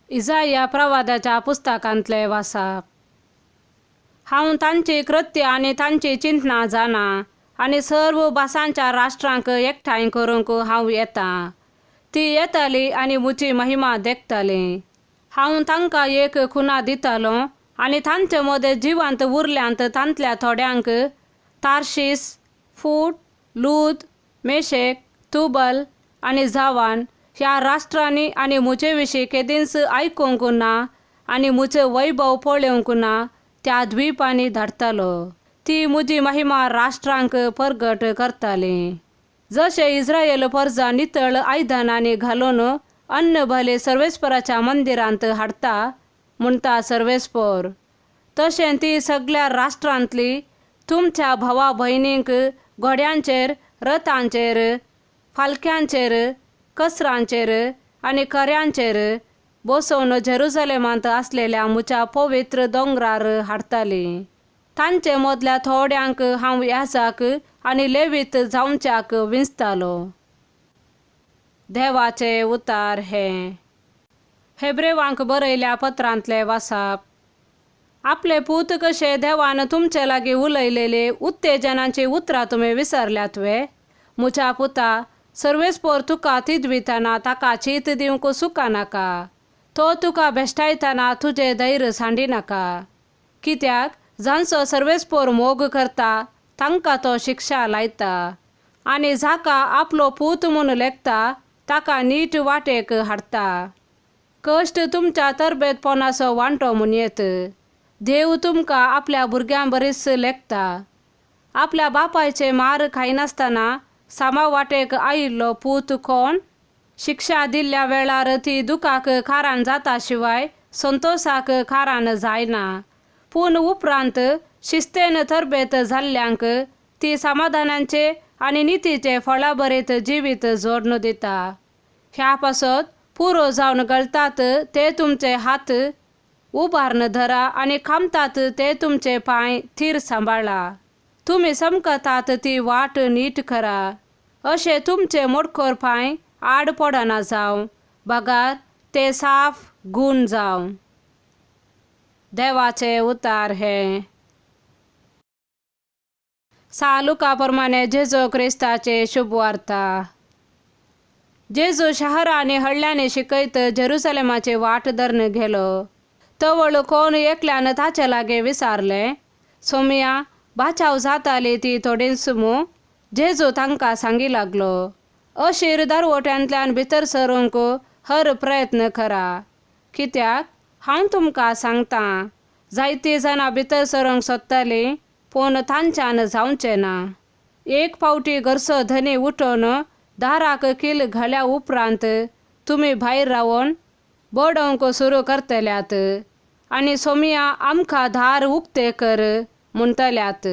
इजाया प्रवादाच्या पुस्तकांतले वासाप. हांव तांची कृत्य आनी तांची चिंतनां जाणा आनी सर्व भासांच्या राष्ट्रांक एकठांय करूंक हांव येता. ती येताली आनी म्हजी महिमा देखताली. हांव तांकां एक खुणा दितालो आनी तांचे मदें जिवंत उरल्यांत तांतल्या थोड्यांक तार्शीस, फूट, लूद, मेशेक, तुबल आनी जावान ह्या राष्ट्रांनी आनी म्हजे विशीं केदींच आयकूंक ना आनी म्हजें वैभव पळोवंक ना त्या द्वीपांनी धाडटालो. ती म्हजी महिमा राष्ट्रांक परगट करताली. जशें इस्रायल परजा नितळ आयदनांनी घालून अन्न भले सर्वेस्पराच्या मंदिरांत हाडटा म्हणटा सर्वेस्पर, तशें ती सगळ्या राष्ट्रांतली तुमच्या भावा भयणींक घोड्यांचेर, रथांचेर, फालक्यांचेर, कसरांचेर आनी कऱ्यांचेर बसोवन जेरुजलेमांत आसलेल्या म्हज्या पवित्र दोंगरार हाडटाली. तांचे मदल्या थोड्यांक हांव याजाक आनी लेवीत जावच्याक विंचतालो. देवाचे उतार हे. हेब्रेवांक बरयल्या पत्रांतले वासाप. आपले पूत कशे देवान तुमचे लागीं उलयलेले उत्तेजनाची उतरां तुमी विसरल्यात वे? म्हज्या पुता, सर्वेस्पोर तुका तिदवितना ताका चीत दिवंक सुका नाका. तो तुका भेश्टायतना तुजें धैर्य सांडी नाका. कित्याक जांचो सर्वेस्पोर मोग करता तांकां तो शिक्षा लायता आनी जाका आपलो पूत म्हूण लेखता ताका नीट वाटेक हाडटा. कश्ट तुमच्या तरबेतपणाचो वांटो म्हणयेत. देव तुमकां आपल्या भुरग्यां बरीच लेखता. आपल्या बापायचे मार खायनासतना सामा वाटेक आयिल्लो पूत कोण? शिक्षा दिल्ल्या वेळार ती दुखाक कारण जाता शिवाय संतोशाक कारण जायना. पूण उपरांत शिस्तेन तरबेत जाल्ल्यांक ती समाधानाचे आनी नितीचे फळाभरीत जिवीत जोडून दिता. ह्या पासत पुरो जावन गळतात ते तुमचे हात उबारून धरा आनी खामतात ते तुमचे पांय थीर सांबाळा. तुमी समकतात ती वाट नीट करा. अशे तुमचे मोडकोर पांय आड पडना जावं, बगार ते साफ गूण जावं. देवाचे उतार हे. सालुका प्रमाणे जेजू क्रिस्ताचे शुभवार्ता. जेजू शहरां आनी हळ्ळ्यांनी शिकयत जेरुसलेमाची वाट धरून गेलो. तवळ कोण एकल्यान ताचे लागीं विचारलें, सोमया, बाचाव जाताली ती थोडींच मू? जेजू तांकां सांगी लागलो, अशीर दारवट्यांतल्यान भितर सरूंक हर प्रयत्न करा. कित्याक हांव तुमकां सांगतां, जायतीं जाणां भितर सरूंक सोदतालीं पूण तांच्यान जावचें ना. एक फावटी घरचो धनी उठोवन दाराक कील घाल्या उपरांत तुमी भायर रावन बडोवंक सुरू करतल्यात आनी सोमया आमकां दार उक्तें कर म्हणटल्यात.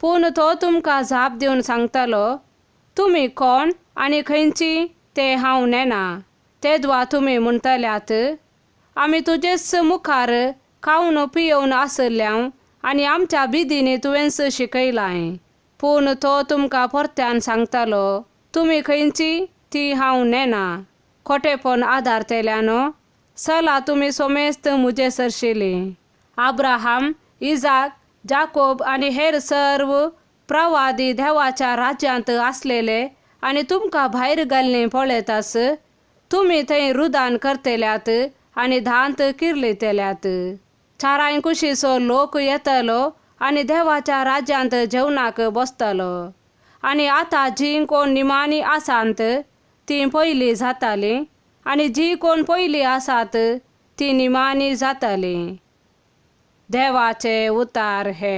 पूण तो तुमकां जाप दिवन सांगतलो, तुमी कोण आनी खंयची तें हांव नेणा. तेदवा तुमी म्हणटल्यात, आमी तुजेच मुखार खावन पियोवन आशिल्ल्याव आनी आमच्या बिदींनी तुवेंच शिकयलां. पूण तो तुमकां परत्यान सांगतलो, तुमी खंयची ती हांव नेणा. खोटेपण आदारतेल्यानो चला तुमी सोमेस्त म्हजे सरशिली. आब्राहाम, इजाक, जाकोब आनी हेर सर्व प्रवादी देवाच्या राज्यांत आसलेले आनी तुमकां भायर घाल्लीं पळयतास. तुमी थंय रुदान करतल्यात आनी दांत किर्लयतल्यात. चारांय कुशीचो लोक येतलो आनी देवाच्या राज्यांत जेवणाक बसतलो. आनी आतां जीं कोण निमाणी आसात तीं पयलीं जातालीं आनी जीं कोण पयलीं आसात तीं निमाणी जातालीं. देवाचे उतार हे.